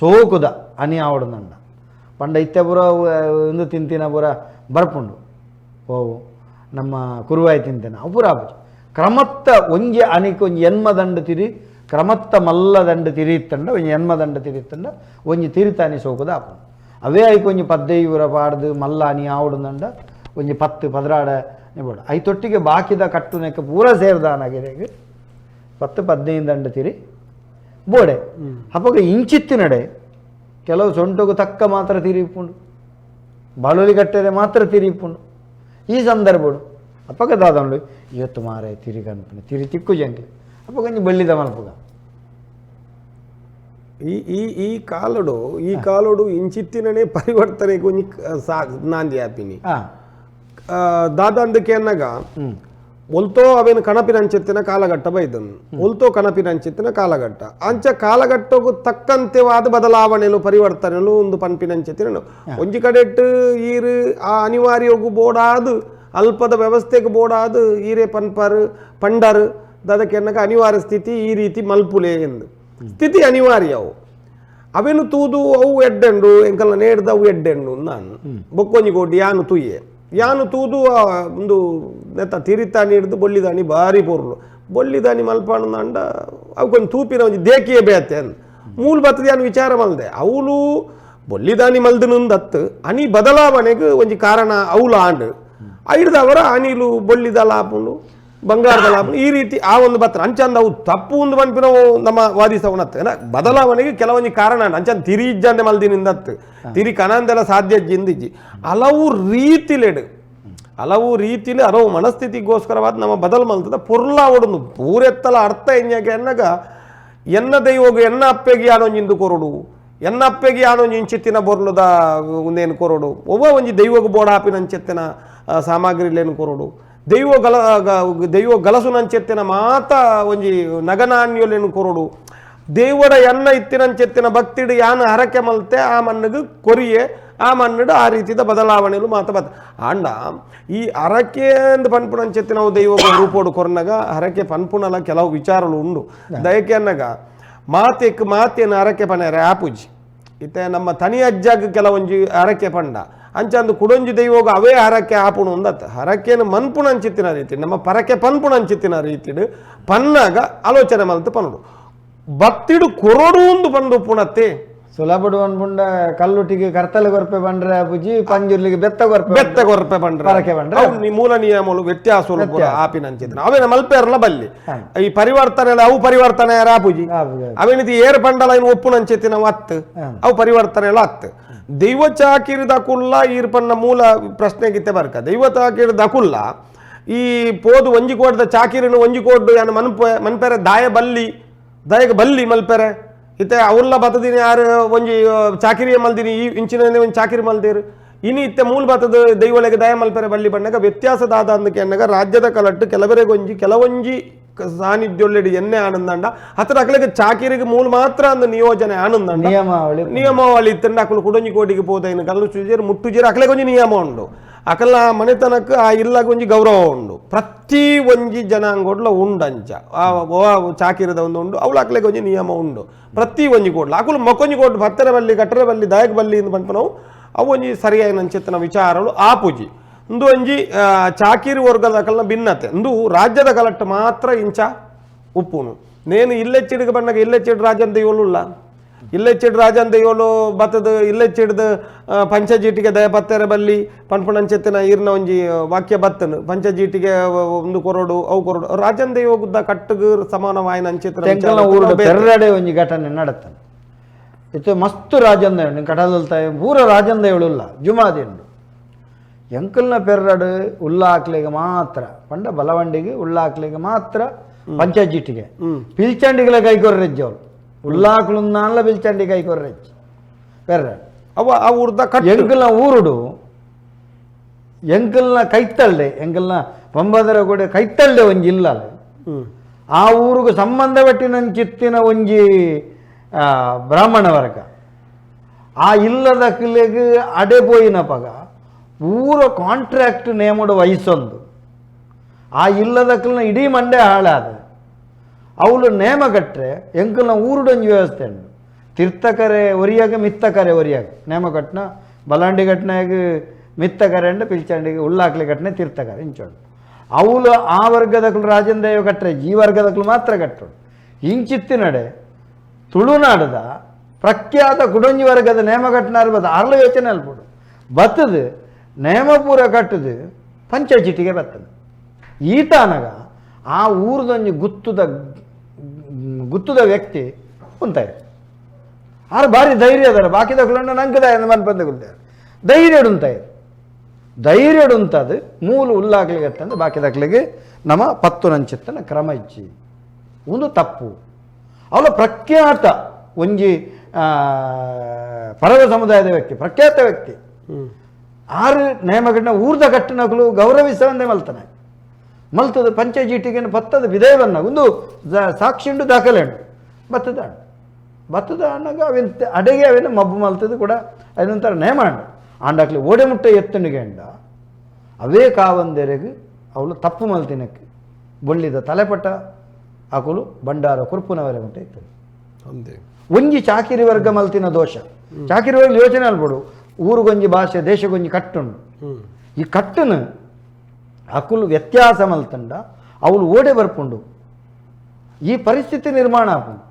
ಸೋಕುದ ಅನಿ ಆವಡು ದಂಡ ಪಂಡ ಇತ್ತೆ ಪೂರ ಒಂದು ತಿಂತಿನ ಪೂರ ಬರ್ಪುಂಡು ಓವು ನಮ್ಮ ಕುರುವಾಯಿ ತಿಂತೇನೆ ಅವು ಪೂರ ಆಪುಜಿ. ಕ್ರಮತ್ತ ಒಂಜಿ ಅನಿಕ್ ಒಂಜಿ ಎನ್ಮ ದಂಡು ತಿರಿ ಕ್ರಮತ್ತ ಮಲ್ಲ ದಂಡು ತಿರಿತ್ತಂಡ ಒಂಜಿ ಎನ್ಮ ದಂಡು ತಿರಿತ್ತಂಡ ಒಂಜಿ ತಿರಿತಾನಿ ಸೋಕುದ ಆಪುಂಡು. ಅವೇ ಐಕ್ ಒಂಜಿ ಪದ್ದೈವರ ಪಾಡ್ದು ಮಲ್ಲ ಅನಿ ಆವಡುಂದಂಡ ಒಂಜಿ 10 ಪದ್ರಾಡ ನಿಬೋಡು I ತೊಟ್ಟಿಗೆ ಬಾಕಿದ ಕಟ್ಟುನೆಕ್ಕೆ ಪೂರ ಸೇರ್ದಾನಾಗಿರೆಗ್ 10 15 ದಂಡು ತಿರಿ ಬೋಡೆ. ಅಪ್ಪಗ ಇಂಚಿತ್ತಿನಡೆ ಕೆಲವು ಸೊಂಟಗು ತಕ್ಕ ಮಾತ್ರ ತಿರಿಪುಂಡು, ಬಾಳುಲಿ ಕಟ್ಟರೆ ಮಾತ್ರ ತಿರಿಪುಂಡು. ಈ ಸಂದರ್ಭಡು ಅಪ್ಪಗ ದಾದಂಡು ಇವತ್ತು ಮಾರೆ ತಿರಿ ಕನ್ಪುಂಡು ತಿರಿ ತಿಕ್ಕು ಜಂಗ್ಲಿ ಅಪ್ಪಗ ಒಂಜಿ ಬಳ್ಳಿದ ಮಲ್ಪುಗ. ಈ ಈ ಈ ಕಾಲಡು ಈ ಕಾಲಡು ಇಂಚಿತ್ತಿನನೇ ಪರಿವರ್ತನೆ ಒಂಜಿ ಸಾ ನಾಂದಿ ಆಪಿನಿ ದಾದಂದಕ್ಕೆ ಅನ್ನಾಗ ಒಲ್ತೋ ಅವೇನು ಕಣಪಿನಂಚಿತ್ತಿನ ಕಾಲಘಟ್ಟ ಬೈದನು ಒಲ್ತೋ ಕಣಪಿನಂಚಿತ್ತಿನ ಕಾಲಘಟ್ಟ ಅಂಚ ಕಾಲಘಟ್ಟಗೂ ತಕ್ಕಂತೆವಾದ ಬದಲಾವಣೆಲು ಪರಿವರ್ತನೆಲು ಒಂದು ಪನ್ಪಿನಂಚಿತ್ತಿನ ಒಂಜಿ ಕಡೆಟ್ ಈರು ಆ ಅನಿವಾರ್ಯಗು ಬೋಡಾದು ಅಲ್ಪದ ವ್ಯವಸ್ಥೆಗೆ ಬೋಡಾದು ಈರೆ ಪನ್ಪರು ಪಂಡರು ದದಕ್ಕೆ ಅನ್ನಕ ಅನಿವಾರ್ಯ ಸ್ಥಿತಿ ಈ ರೀತಿ ಮಲ್ಪುಲೆ ಎಂದು ಸ್ಥಿತಿ ಅನಿವಾರ್ಯವು ಅವೇನು ತೂದು ಅವು ಎಡ್ಡೆಂಡು ಎಂಕಲ್ನ ನೇಡ್ದ ಅವು ಎಡ್ಡೆಂಡು ನಾನು ಬೊಕ್ಕೊಂಜಿ ಕೋಟಿ ಯಾನು ತೂಯೆ ಯಾನು ತೂದು ಒಂದು ನೆತ್ತ ತಿರಿತಾನಿ ಹಿಡ್ದು ಬೊಳ್ಳಿದಾನಿ ಭಾರಿ ಪೊರ್ಲು ಬೊಳ್ಳಿದಾನಿ ಮಲ್ಪಾಣಂದ ಅವಕ್ಕೊಂದು ತೂಪಿನ ಒಂಜಿ ದೇಕಿಯೇ ಬೇತೆ ಅಂದ್ ಮೂಲ ಬತ್ತದ ಯಾನು ವಿಚಾರ ಮಲ್ದೆ ಅವಳು ಬೊಳ್ಳಿದಾನಿ ಮಲ್ದನುಂದತ್ತು ಅನಿ ಬದಲಾವಣೆಗೆ ಒಂಜಿ ಕಾರಣ ಅವಳು ಆಂಡು ಐಡ್ದವರ ಅನಿಲು ಬೊಳ್ಳಿದಲ ಆಪುಂಡು ಬಂಗಾರದಲ್ಲ ಈ ರೀತಿ ಆ ಒಂದು ಬತ್ತ ಅಂಚಂದ ಅವು ತಪ್ಪು ಒಂದು ಪನ್ಪಿನವು ನಮ್ಮ ವಾದಿಸವನತ್ತು ಬದಲಾವಣೆಗೆ ಕೆಲವೊಂಜಿ ಕಾರಣ ಅಂಚಂದ ತಿರಿ ಇಜ್ಜಂದೆ ಮಲ್ದಿನಿಂದತ್ತು ತಿರಿ ಕನಂದೆಲ್ಲ ಸಾಧ್ಯ ಜಿಂದಿಜ್ಜಿ ಹಲವು ರೀತಿಲೆಡು ಹಲವು ರೀತಿಲಿ ಹಲವು ಮನಸ್ಥಿತಿಗೋಸ್ಕರವಾದ ನಮ್ಮ ಬದಲು ಮಲ್ತದ ಪೊರ್ಲ ಒಡನು ಪೂರೆತ್ತಲ ಅರ್ಥ ಎಂಜಾಗೆ ಅನ್ನಾಗ ಎನ್ನ ದೈವಗು ಎನ್ನ ಅಪ್ಪೆಗೆ ಯಾನೊಂಜಿಂದು ಕೊರಡು ಎನ್ನ ಅಪ್ಪೆಗೆ ಯಾನೊಂಜಿ ಇಂಚಿತ್ತಿನ ಬೊರ್ಲುದ ಒಂದೇನು ಕೊರಡು ಒಬ್ಬ ಒಂಜಿ ದೈವಗು ಬೋಡಾಪಿನಂచెತ್ತಿನ ಸಾಮಗ್ರಿಲೇನು ಕೊರಡು ದೈವ ಗಲ ದೈವ ಗಲಸುನಂಚೆತ್ತಿನ ಮಾತ ಒಂಜಿ ನಗನಾಣ್ಯಲೇನು ಕೊರಡು ದೇವಡ ಎನ್ನ ಇತ್ತಿನಂಚೆತ್ತಿನ ಭಕ್ತಿಡು ಯಾನ ಹರಕೆ ಮಲ್ತೆ ಆ ಮಣ್ಣಿಗೆ ಕೊರಿಯೆ ಆ ಮಣ್ಣು ಆ ರೀತಿದ ಬದಲಾವಣೆಲು ಮಾತ ಬತ್ತ ಆಂಡ ಈ ಹರಕೆ ಅಂದ್ ಪನ್ಪುನಂಚೆತ್ತಿನ ನಾವು ದೈವ ರೂಪೋಡು ಕೊರ್ನಗ ಹರಕೆ ಪನ್ಪುನಲ ಕೆಲವು ವಿಚಾರಗಳು ಉಂಡು ದಯಕೆ ಅನ್ನಾಗ ಮಾತೆಕ್ ಮಾತೇನು ಹರಕೆ ಪನೇರೆ ಆಪುಜಿ ಇತ್ತೆ ನಮ್ಮ ತನಿ ಅಜ್ಜಾಗ ಕೆಲವೊಂಜಿ ಹರಕೆ ಪಂಡ ಅಂಚಂದು ಕುಡೊಂಜಿ ದೈವೋಗ ಅವೇ ಹರಕೆ ಆಪುಣು ಅಂದತ್ ಹರಕೆನು ಮನ್ಪುಣಂಚಿತ್ತಿನ ರೀತಿ ನಮ್ಮ ಪರಕೆ ಪನ್ಪುಣಂಚಿತ್ತಿನ ರೀತಿಡು ಪನ್ನಾಗ ಆಲೋಚನೆ ಮಲ್ತು ಪನ್ನುಡು ಭಕ್ತಿಡು ಕೊರಡು ಒಂದು ಬಂದು ಪುಣತ್ತೆ ಸುಲಭಡು ಅನ್ಪುಂಡ ಕಲ್ಲುಟಿಗೆ ಕರ್ತಲೆ ಕೊರ್ಪೆ ಬಂಡ್ರೆ ಅಬುಜಿ ಪಂಜುರ್ಲಿಗೆ ಬೆತ್ತ ಕೊರ್ಪೆ ಬೆತ್ತ ಕೊರ್ಪೆ ಬಂಡ್ರೆ ಪರಕೆ ಬಂಡ್ರೆ ಅವು ಮೂಲ ನಿಯಮಗಳು ವ್ಯತ್ಯಾಸ ಆಪಿನಂಚಿತ್ತಿನ ಅವೇನ ಮಲ್ಪೇರ್ಲ ಬಲ್ಲಿ ಈ ಪರಿವರ್ತನೆ ಅವು ಪರಿವರ್ತನೆ ಆಪುಜಿ ಅವೇನಿತಿ ಏರ್ ಪಂಡಲ ಇನ್ನು ಒಪ್ಪುನಂಚಿತ್ತಿನ ಅತ್ತು ಅವು ಪರಿವರ್ತನೆ ಎಲ್ಲ ಅತ್ತು ದೈವ ಚಾಕಿರಿದ ಕುಲ್ಲ ಈರ್ಪನ್ನ ಮೂಲ ಪ್ರಶ್ನೆಗಿತ್ತೆ ಬರ್ಕ ದೈವ ಚಾಕಿರಿದ ಕುಲ್ಲ ಈ ಪೋದು ಒಂಜಿ ಕೋಟದ ಚಾಕಿರಿನ ಒಂಜಿ ಕೋಡ್ಡು ಯಾನು ಮನ್ಪೆ ಮನ್ಪೆರೆ ದಾಯ ಬಲ್ಲಿ ದಯಗೆ ಬಲ್ಲಿ ಮಲ್ಪೆರೆ ಇತ್ತೆ ಅವ್ರಲ್ಲ ಬತ್ತದಿನಿ ಯಾರು ಒಂಜಿ ಚಾಕಿರಿಯ ಮಲ್ದಿನಿ ಈ ಇಂಚಿನ ಒಂಜಿ ಚಾಕಿರಿ ಮಲ್ದಿರು ಇನಿ ಇತ್ತೆ ಮೂಲ ಬತ್ತದ ದೈವೊಳಗೆ ದಯ ಮಲ್ಪೆರೆ ಬಲ್ಲಿ ಬಣ್ಣಗ ವ್ಯತ್ಯಾಸ ದಾದ ಅಂದಕ್ಕೆ ಅನ್ನಗ ರಾಜ್ಯದ ಕಲಟ್ಟು ಕೆಲವರೆಗೊಂಜಿ ಕೆಲವೊಂಜಿ ಸಾನ್ನಿಧ್ಯ ಎನ್ನೆ ಆನಂದಂಡ ಹತ್ರ ಅಕ್ಲೆಗೆ ಚಾಕಿರಿಗೆ ಮೂಲ ಮಾತ್ರ ಅಂದ ನಿಯೋಜನೆ ಆನಂದಂಡ ನಿಯಮಾವಳಿ ನಿಯಮಾವಳಿ ಇತ್ತಂಡ ಅಕಲು ಕುಡೊಂಜಿ ಕೋಟಿಗೆ ಪೋದೈನು ಕಲ್ಲು ಸುಜೇರು ಮುಟ್ಟುಜೇರು ಅಕ್ಲೆಗೆ ಒಂಜಿ ನಿಯಮ ಉಂಡು ಅಕಲ್ನ ಮನೆತನಕ್ಕೆ ಆ ಇಲ್ಲಾಗ ಒಂಜಿ ಗೌರವ ಉಂಡು ಪ್ರತಿ ಒಂಜಿ ಜನಾಂಗೋಡ್ಲ ಉಂಡಂಚ ಆ ಚಾಕಿರದ ಒಂದು ಉಂಡು ಅವಳು ಅಕ್ಲೆಗೆ ಒಂಜಿ ನಿಯಮ ಉಂಡು ಪ್ರತಿ ಒಂಜಿ ಕೋಡ್ಲ ಅಕುಲು ಮೊಕ್ಕೊಂಜಿ ಕೋಡ್ ಭತ್ತರ ಬಲ್ಲಿ ಕಟ್ಟರ ಬಲ್ಲಿ ದಾಯಕ ಬಲ್ಲಿ ಇಂದು ಪನ್ಪನವು ಅವು ಒಂಜಿ ಸರಿಯಾಗಿ ನಂಚೆತ್ತನ ವಿಚಾರಗಳು ಆಪುಜಿ ಇಂದು ಒಂಜಿ ಚಾಕಿರಿ ವರ್ಗದ ಅಕಲ್ನ ಭಿನ್ನತೆ ಇಂದು ರಾಜ್ಯದ ಕಲಟ್ಟು ಮಾತ್ರ ಇಂಚ ಉಪ್ಪುನು ನೇನು ಇಲ್ಲೆಚ್ಚಿಡಿಗೆ ಬಣ್ಣಗ ಇಲ್ಲೆಚ್ಚಿಡ್ ರಾಜನ್ ದೈವಳುಲ್ಲ ಇಲ್ಲೆಚ್ಚಿಡ್ ರಾಜನ್ ದೈವಳು ಬತ್ತದ ಇಲ್ಲೆಚ್ಚಿಡ್ದು ಪಂಚಜೀಟಿಗೆ ದಯ ಪತ್ತೆರೆ ಬಲ್ಲಿ ಪನ್ಪುಣಂಚೆತ್ತಿನ ಈರ್ನ ಒಂಜಿ ವಾಕ್ಯ ಬತ್ತನು ಪಂಚಜೀಟಿಗೆ ಒಂದು ಕೊರಡು ಅವು ಕೊರಡು ರಾಜನ್ ದೈವ ಗುದ್ದ ಕಟ್ಟುಗು ಸಮಾನವಾಯಿನ ಅಂಚೆತ್ತಿನ ಪೆರ್ರಡೆ ಒಂಜಿ ಘಟನೆ ನಡತನ ಇತ್ತು ಮಸ್ತ್ ರಾಜನ್ ದೈವ ಕಟದಲ್ತಾಯ ಪೂರ ರಾಜನ್ ದೈವಳುಲ್ಲ ಜುಮಾದಿ ಉಂಡು ಎಂಕಲ್ನ ಪೆರ್ರಡು ಉಲ್ಲಾಕ್ಲಿಗೆ ಮಾತ್ರ ಪಂಡ ಬಲವಂಡಿಗೆ ಉಲ್ಲಾಕ್ಲಿಗೆ ಮಾತ್ರ ಪಂಚಾಯತಿಗೆ ಪಿಲ್ಚಂಡಿಗಳ ಕೈ ಕೊರ್ರೆಜ್ಜಿ ಅವಳು ಉಲ್ಲಾಕ್ಲುನ್ನಾನ್ಲ ಪಿಲ್ಚಂಡಿ ಕೈ ಕೊರ್ರೆಜ್ಜಿ ಪೆರ್ರಡು ಅವ ಆ ಊರ್ದ ಕಟ್ಟು ಎಂಕಲ್ನ ಊರುಡು ಎಂಕಲ್ನ ಕೈತಲ್ಡೆ ಎಂಕಲ್ನ ಪಂಬದರ ಕೂಡ ಕೈತಲ್ಡೆ ಒಂಜಿ ಇಲ್ಲ ಆ ಊರುಗು ಸಂಬಂಧಪಟ್ಟಿನ ಚಿತ್ತಿನ ಒಂಜಿ ಬ್ರಾಹ್ಮಣ ವರ್ಗ ಆ ಇಲ್ಲದ ಕಿಲೆಗ್ ಅಡೆ ಪೋಯಿನ ಪಗ ಊರ ಕಾಂಟ್ರಾಕ್ಟ್ ನೇಮಡು ವಹಿಸೊಂದು ಆ ಇಲ್ಲದಕ್ಕಲ್ನ ಇಡೀ ಮಂಡೆ ಹಾಳಾದ ಅವಳು ನೇಮ ಕಟ್ರೆ ಎಂಕಲ್ನ ಊರುಡೊಂಜಿ ವ್ಯವಸ್ಥೆ ಉಂಡು ತೀರ್ಥಕರೆ ಒರಿಯಾಗ ಮಿತ್ತಕರೆ ಒರಿಯಾಗ ನೇಮ ಕಟ್ನ ಬಲಾಂಡಿ ಘಟನೆಗೆ ಮಿತ್ತ ಕರೆಂಡ ಪಿಲ್ಚಂಡಿಗೆ ಉಳ್ಳಾಕ್ಲಿ ಘಟನೆ ತೀರ್ಥಕರೆ ಇಂಚೋಡು ಅವಳು ಆ ವರ್ಗದಕ್ಲು ರಾಜನ್ ದೈವ ಕಟ್ಟರೆ ಈ ವರ್ಗದಕ್ಲು ಮಾತ್ರ ಕಟ್ಟೋಡು ಇಂಚಿತ್ತಿನಡೆ ತುಳುನಾಡದ ಪ್ರಖ್ಯಾತ ಕುಡೊಂಜಿ ವರ್ಗದ ನೇಮ ಕಟ್ಟನಾರು ಬತ್ತ ಆರ್ಲ ಯೋಚನೆ ಅಲ್ಪಡು ಬತ್ತದು ನೇಮ ಪೂರ ಕಟ್ಟದು ಪಂಚಾಯತಿಗೆ ಬತ್ತದು ಈತಾನಗ ಆ ಊರ್ದೊಂಜಿ ಗುತ್ತುದ ಗುತ್ತುದ ವ್ಯಕ್ತಿ ಉಂತಾಯಿ ಆರು ಭಾರಿ ಧೈರ್ಯ ಅದರ ಬಾಕಿದಕ್ಲನ್ನ ನಂಕದ ಮನ್ಪಂದ ಧೈರ್ಯ ಉಂತಾಯಿ ಧೈರ್ಯ ಉಂತದು ಮೂಲ ಉಲ್ಲಾಗ್ಲಿಕ್ಕೆ ಅಂತಂದು ಬಾಕಿದಕ್ಲಿಗೆ ನಮ್ಮ ಪತ್ತು ನಂಚಿತ್ತನ ಕ್ರಮ ಇಚ್ಚಿ ಒಂದು ತಪ್ಪು. ಅವಳ ಪ್ರಖ್ಯಾತ ಒಂಜಿ ಪರವ ಸಮುದಾಯದ ವ್ಯಕ್ತಿ, ಪ್ರಖ್ಯಾತ ವ್ಯಕ್ತಿ, ಆರು ನೇಮಗಣ್ಣ ಊರ್ದ ಕಟ್ಟನಕಲು ಗೌರವಿಸವಂದೇ ಮಲ್ತಾನೆ ಮಲ್ತದ ಪಂಚಾಯತಿಗೆ ಪತ್ತದ ವಿಧೇಯವನ್ನ ಒಂದು ಸಾಕ್ಷಿ ಉಂಡು ದಾಖಲೆ ಉಂಡು ಬತ್ತದ ಬತ್ತದ ಅಣ್ಣಗ ಅವಿನ ಅಡೆಗೆ ಅವೇನು ಮಬ್ಬು ಮಲ್ತದ ಕೂಡ ಅದೊಂಥರ ನೇಮ ಉಂಡು ಆಂಡಾಕ್ಲಿ ಓಡೆ ಮುಟ್ಟೆ ಎತ್ತಣಿಗೆ ಅಂಡ ಅವೇ ಕಾವಂದೆರೆಗೆ ಅವಳು ತಪ್ಪು ಮಲ್ತಿನಕ್ಕೆ ಬೊಳ್ಳಿದ ತಲೆಪಟ್ಟ ಅಕುಲು ಬಂಡಾರ ಕುರ್ಪುನವರೆ ಮುಟ್ಟೆ ಇತ್ತು. ಒಂಜಿ ಚಾಕಿರಿ ವರ್ಗ ಮಲ್ತಿನ ದೋಷ ಚಾಕಿರಿ ವರ್ಗ ಯೋಚನೆ ಅಲ್ಬೋಡು ಊರುಗೊಂಜಿ ಭಾಷೆ ದೇಶಗೊಂಜಿ ಕಟ್ಟುಂಡು ಈ ಕಟ್ಟನು ಅಕುಲು ವ್ಯತ್ಯಾಸ ಮಲ್ತಂಡ ಅವಳು ಓಡೆ ಬರ್ಪುಂಡು ಈ ಪರಿಸ್ಥಿತಿ ನಿರ್ಮಾಣ ಆಪುಂಡು.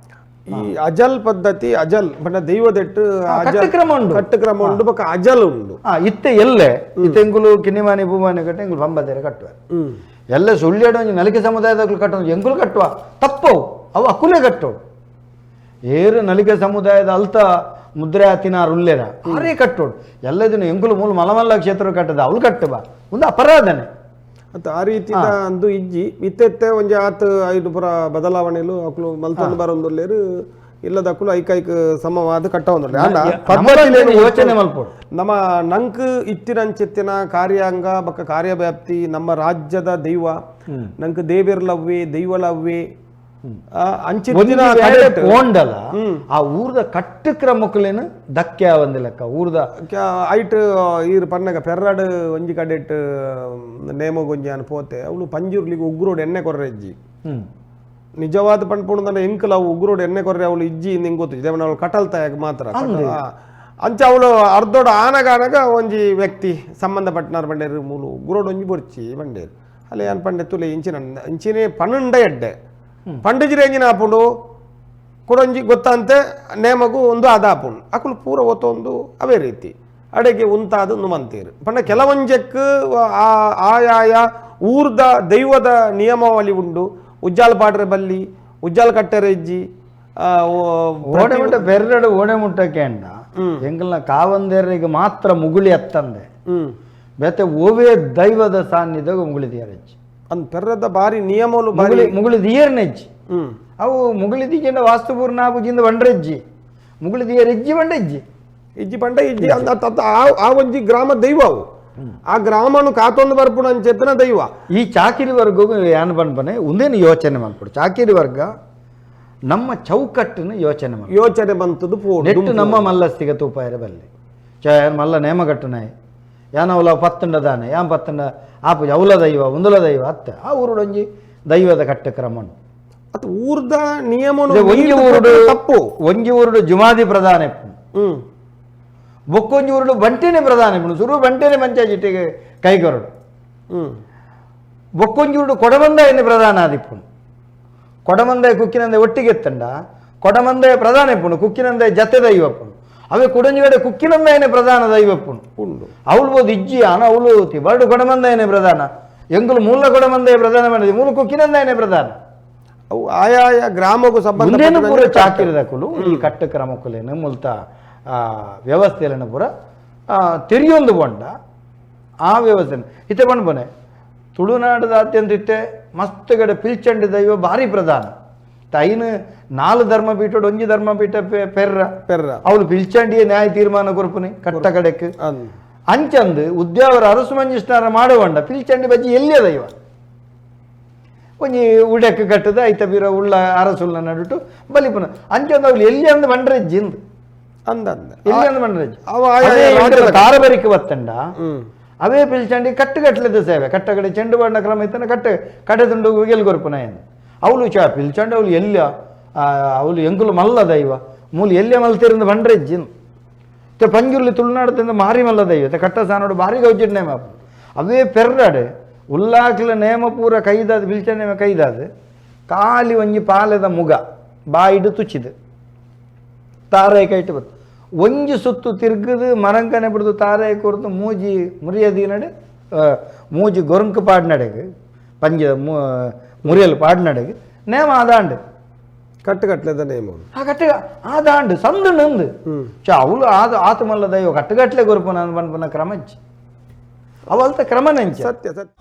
ಈ ಅಜಲ್ ಪದ್ಧತಿ ಅಜಲ್ ಬಣ್ಣ ದೈವದೆಟ್ಟು ಕಟ್ಟುಕ್ರಮ ಉಂಡು. ಕಟ್ಟುಕ್ರಮ ಉಂಡು ಬೊಕ್ಕ ಅಜಲ್ ಉಂಡು. ಇತ್ತೆ ಎಲ್ಲೆ ಇತ್ತೆ ಎಂಗುಲು ಕಿನ್ನಿಮಾನಿ ಭೂಮಾನಿ ಕಟ್ಟೆ ಎಂಗುಲು ಪಂಬದೇರೆ ಕಟ್ಟುವ ಎಲ್ಲ ಸುಳ್ಯಡ ಒಂಜಿ ನಲಿಕೆ ಸಮುದಾಯದಕ್ಲು ಕಟ್ಟುವ ಎಂಗುಲು ಕಟ್ಟುವ ತಪ್ಪವು ಅವು ಅಕುಲೇ ಕಟ್ಟೋಡು ಏರು ನಲಿಕೆ ಸಮುದಾಯದ ಅಲ್ತ ಮುದ್ರೆ ಆತಿನಾರು ಉಲ್ಲೇರ ಆರೇ ಕಟ್ಟೋಡು ಎಲ್ಲ ಇದನ್ನು ಎಂಗುಲು ಮೂಲ ಮಲಮಲ್ಲ ಕ್ಷೇತ್ರ ಕಟ್ಟದ ಅವಳು ಕಟ್ಟುವ ಒಂದು ಅಪರಾಧನೆ ಅತ್ತ ಆ ರೀತಿದ ಅಂದು ಇಜ್ಜಿ ಇತ್ತೆತ್ತೆ ಒಂಜಿ ಆತ್ ಐದು ಪುರ ಬದಲಾವಣೆಲು ಅಕುಲು ಮಲ್ತೊಂದು ಬರೊಂದುಲ್ಲೇರು ಇಲ್ಲದ ಅಕುಲು ಐಕ್ ಐಕ್ ಸಮವಾದ ಕಟ್ಟವೊಂದುಲ್ಲೆ ಆಂಡ ಪದ್ಧತಿಲೇನು ಯೋಚನೆ ಮಲ್ಪೋಡು. ನಮ್ಮ ನಂಕ್ ಇತ್ತಿನಂಚಿತ್ತಿನ ಕಾರ್ಯಾಂಗ ಬೊಕ್ಕ ಕಾರ್ಯವ್ಯಾಪ್ತಿ ನಮ್ಮ ರಾಜ್ಯದ ದೈವ ನಂಕ್ ದೇವಿರ್ಲವ್ವೆ ದೈವಲವ್ವೆ ಅಂಚಿತ್ತಿನ ಪೋಂಡಲ ಆ ಊರ್ದ ಕಟ್ಟು ಕ್ರಮಕ್ಕುಲೇನು ಧಕ್ಕೆ ಆವಂದಿ ಲೆಕ್ಕ ಊರ್ದ ಐಟ್ ಈರ್ ಪನ್ನಗ ಪೆರ್ರಾಡ್ ಒಂಜಿ ಕಡೆಟ್ ನೇಮಗೊಂಜಿ ಅನ್ ಪೋತೆ ಅವಳು ಪಂಜುರ್ಲಿಗೆ ಉಗ್ರೋಡ್ ಎಣ್ಣೆ ಕೊರ್ರೆ ಇಜ್ಜಿ. ನಿಜವಾದ ಪಣ್ಪುಂಡು ಎಂಕಲ್ ಅವು ಉಗ್ರೋಡ್ ಎಣ್ಣೆ ಕೊರ್ರೆ ಅವಳು ಇಜ್ಜಿ ನಿಂಗೆ ಗೊತ್ತು ದೇವನ ಅವಳು ಕಟಲ್ ತಾಯಕ್ ಮಾತ್ರ ಅಂಚ ಅವಳು ಅರ್ಧೋಡ ಆನಗ ಆನಗ ಒಂಜಿ ವ್ಯಕ್ತಿ ಸಂಬಂಧಪಟ್ಟನಾರ್ ಬಂಡೇರು ಮೂಲು ಉಗ್ರೋಡ್ ಒಂಜಿ ಬೊರ್ಚಿ ಬಂಡೇರು ಅಲ್ಲೇ ಅನ್ ಪಂಡೆ ತುಲೆ ಇಂಚಿನ ಇಂಚಿನೇ ಪನ್ನುಂಡ ಎಡ್ಡೆ ಪಂಡಿಜಿರ ಎಂಜಿನ ಆಪುಂಡು ಕುಡೊಂಜಿ ಗೊತ್ತಂತೆ ನೇಮಗು ಒಂದು ಅದಾಪುಂಡು ಅಕುಲು ಪೂರ ಒತ್ತೊಂದು ಅವೇ ರೀತಿ ಅಡೆಗೆ ಉಂತಾದ ನುಮಂತೀರು ಪಂಡ ಕೆಲವೊಂಜಕ್ಕೆ ಆಯಾಯ ಊರ್ದ ದೈವದ ನಿಯಮಾವಳಿ ಉಂಡು ಉಜ್ಜಾಲ್ ಪಾಡ್ರೆ ಬಲ್ಲಿ ಉಜ್ಜಾಲ್ ಕಟ್ಟೆರೆ ಇಜ್ಜಿ ಓಡೆ ಮುಟ್ಟ ಬೆರ್ರಡು ಓಡೆ ಮುಟ್ಟಕ್ಕೆ ಅಂಡ ಎಂಗಲ್ನ ಕಾವಂದೇರಿಗೆ ಮಾತ್ರ ಮುಗುಳಿ ಅತ್ತಂದೆ ಬೇತೆ ಓವೇ ದೈವದ ಸಾನ್ನಿಧ್ಯ ಮುಗುಳಿದಿಯರೆಜ್ಜಿ ಅಂದ್ ಪೆರ್ರದ ಬಾರಿ ನಿಯಮಲು ಮುಗುಳಿ ಮುಗುಳಿದಿಯರ್ನೆಜ್ಜಿ ಅವು ಮುಗುಳಿದಿಗಿಂದ ವಾಸ್ತುಪೂರ್ಣ ಆಪುಜಿಂದ ಬಂಡ್ರೆಜ್ಜಿ ಮುಗುಳಿದಿಯರ್ ಇಜ್ಜಿ ಬಂಡೆಜ್ಜಿ ಇಜ್ಜಿ ಪಂಡ ಇಜ್ಜಿ ಅಂದ ಆ ಒಂಜಿ ಗ್ರಾಮ ದೈವ ಅವು ಆ ಗ್ರಾಮನು ಕಾತೊಂದು ಬರ್ಪುಣ ಅಂಚೆತ್ತನ ದೈವ. ಈ ಚಾಕಿರಿ ವರ್ಗಗೂ ಯಾನ್ ಪನ್ಪನೆ ಒಂದೇನು ಯೋಚನೆ ಮಲ್ಪಡು ಚಾಕಿರಿ ವರ್ಗ ನಮ್ಮ ಚೌಕಟ್ಟನ್ನು ಯೋಚನೆ ಮಲ್ಪ ಯೋಚನೆ ಬಂತದ್ದು ನೆಟ್ಟು ನಮ್ಮ ಮಲ್ಲಸ್ತಿಗೆ ತೂಪಾಯರ ಬಲ್ಲಿ ಚ ಮಲ್ಲ ನೇಮ ಕಟ್ಟುನಾಯಿ ಯಾನ ಅವಲ ಪತ್ತುಂಡ ದಾನೆ ಯಾನ್ ಪತ್ತುಂಡ ಆಪು ಅವಲ ದೈವ ಒಂದುಲ ದೈವ ಅತ್ತೆ ಆ ಊರುಡೊಂಜಿ ದೈವದ ಕಟ್ಟು ಕ್ರಮ ಉಂಡು. ಅತ್ ಊರ್ದ ನಿಯಮನು ಒಂಜಿ ಊರುಡು ತಪ್ಪು ಒಂಜಿ ಊರುಡು ಜುಮಾದಿ ಪ್ರಧಾನ ಬೊಕ್ಕೊಂಜಿ ಊರುಡು ಬಂಟೆನೆ ಪ್ರಧಾನ ಇಪ್ಪುಂಡು ಸುರು ಬಂಟೆನೆ ಪಂಚಾಯತಿಗೆ ಕೈಗೊರಡು ಬೊಕ್ಕೊಂಜಿ ಊರುಡು ಕೊಡಮಂದಾಯನೆ ಪ್ರಧಾನ ಆದಿಪ್ಪುಂಡು ಕೊಡಮಂದಾಯ ಕುಕ್ಕಿನಂದೆ ಒಟ್ಟಿಗೆ ಎತ್ತಂಡ ಕೊಡಮಂದಾಯ ಪ್ರಧಾನ ಇಪ್ಪುಂಡು ಕುಕ್ಕಿನಂದಾಯ ಜತೆ ದೈವಪ್ಪುಂಡು ಅವೇ ಕುಡಂಜಿಗಡೆ ಕುಕ್ಕಿನಂದಾಯನೆ ಪ್ರಧಾನ ದೈವಪ್ಪುಂಡು ಉಂಡು ಅವಳು ಬೋದು ಇಜ್ಜಿ ಆನ ಅವಳು ತಿಬಾರ್ಡು ಕೊಡಮಂದಾಯನೆ ಪ್ರಧಾನ ಎಂಗುಲು ಮೂಲ ಕೊಡಮಂದಾಯ ಪ್ರಧಾನ ಮಾಡಿದೆ ಮೂಲ ಕುಕ್ಕಿನಂದಾಯನೆ ಪ್ರಧಾನ ಅವು ಆಯಾಯ ಗ್ರಾಮಕ್ಕೂ ಮುಂದೇನು ಪೂರ ಸಂಬಂಧ ಚಾಕಿರದಕುಲು ಈ ಕಟ್ಟು ಕ್ರಮಕ್ಕುಲೇನು ಮುಲ್ತ ವ್ಯವಸ್ಥೆಲೇನು ಪೂರ ತೆರಿಯೊಂದು ಬೊಂಡ ಆ ವ್ಯವಸ್ಥೆ ಇತ್ತೆ ಪಣ್ಪನೆ ತುಳುನಾಡದಾದ್ಯಂತ ಇತ್ತೆ ಮಸ್ತ್ ಕಡೆ ಪಿಲ್ಚಂಡಿ ದೈವ ಭಾರಿ ಪ್ರಧಾನ ತೈನ್ ನಾಲ್ ಧರ್ಮಪೀಠ ಒಂಜಿ ಧರ್ಮಪೀಠ ಪೆರ್ರ ಪೆರ್ರ ಅವಳು ಪಿಲ್ಚಂಡಿಯ ನ್ಯಾಯ ತೀರ್ಮಾನ ಕೊರ್ಪುನಿ ಕಟ್ಟ ಕಡೆಕ್ ಅಂಚಂದು ಉದ್ಯಾವರ ಅರಸು ಮಂಜಿಷ್ಣಾರ ಮಾಡುವಂಡ ಪಿಲ್ಚಂಡಿ ಬಜ್ಜಿ ಎಲ್ಲಿಯ ದೈವ ಒಂಜಿ ಉಡಕ್ಕೆ ಕಟ್ಟದ ಐತ ಬೀರ ಉಳ್ಳ ಅರಸುಳ್ಳ ನಡುಟು ಬಲಿಪುನ ಅಂಚಂದು ಅವಳು ಎಲ್ಲಿ ಅಂದ್ ಬಂಡ್ರೆಜ್ಜಿಂದು ಅಂದಂದ ಎಲ್ಲಿ ಅಂದ್ ಬಂಡ್ರೆಜ್ಜಿ ಅವ ಆಯಾಯ ತಾರಬರಿಕೆ ಬತ್ತಂಡ ಅವೇ ಪಿಲ್ಚಂಡಿ ಕಟ್ಟುಗಟ್ಟಲೆದ ಸೇವೆ ಕಟ್ಟಗಡೆ ಚೆಂಡು ಬಣ್ಣ ಕ್ರಮ ಇತ್ತನ ಕಟ್ಟೆ ಕಡೆ ತುಂಡು ಉಗಿಲ್ ಕೊರ್ಪುನ ಎಂದು ಅವಳು ಚ ಪಿಲ್ಚಂಡಿ ಅವಳು ಎಲ್ಲಿ ಅವಳು ಎಂಕುಲು ಮಲ್ಲ ದೈವ ಮೂಲು ಎಲ್ಲಿಯ ಮಲ್ತಿರಂದು ಬಂಡ್ರೆಜ್ಜಿನ್ ಇತ್ತೆ ಪಂಜುರ್ಲಿ ತುಳುನಾಡ್ದಿಂದ ಮಾರಿ ಮಲ್ಲ ದೈವ ಇತ್ತೆ ಕಟ್ಟ ಸಾನೋಡು ಭಾರಿ ಗೌಜಿಡ್ ನೇಮ ಆಪುಂಡು. ಅವೇ ಪೆರ್ರಾಡು ಉಲ್ಲಾಕ್ಲ ನೇಮ ಪೂರ ಕೈದಾದ್ ಬಿಲ್ಚ ನೇಮ ಕೈದಾದ್ ಖಾಲಿ ಒಂಜಿ ಪಾಲೆದ ಮುಗ ಬಾಯಿಡು ತುಚ್ಚಿದ್ ತಾರೆ ಕೈಟ್ ಬತ್ತು ಒಂಜಿ ಸುತ್ತು ತಿರ್ಗದು ಮರಂಕನೆ ಬಿಡ್ದು ತಾರೆ ಕೊರ್ದು ಮೂಜಿ ಮುರಿಯದಿನಡೆ ಮೂಜಿ ಗೊರಂಕು ಪಾಡ್ನಡೆಗ್ ಪಂಜ ಮುರಿಯಲು ಪಾಡ್ನಡೆಗ್ ನೇಮ ಆದಾಂಡ್. ಕಟ್ಟು ಕಟ್ಲೆದ ನೇಮ. ಆ ಕಟ್ಟೆ ಆದಾಂಡ್ ಸಂದು ನಂದು ಚ ಅವಳು ಆದ ಆತ ಮಲ್ಲ ದೈವ ಕಟ್ಟುಗಟ್ಲೆ ಗೊರ್ಪುನ ಪನ್ಪುನ ಕ್ರಮ ಇಜ್ಜಿ. ಅವಲ್ತ ಕ್ರಮ ನಂಚ. ಸತ್ಯ ಸತ್ಯ.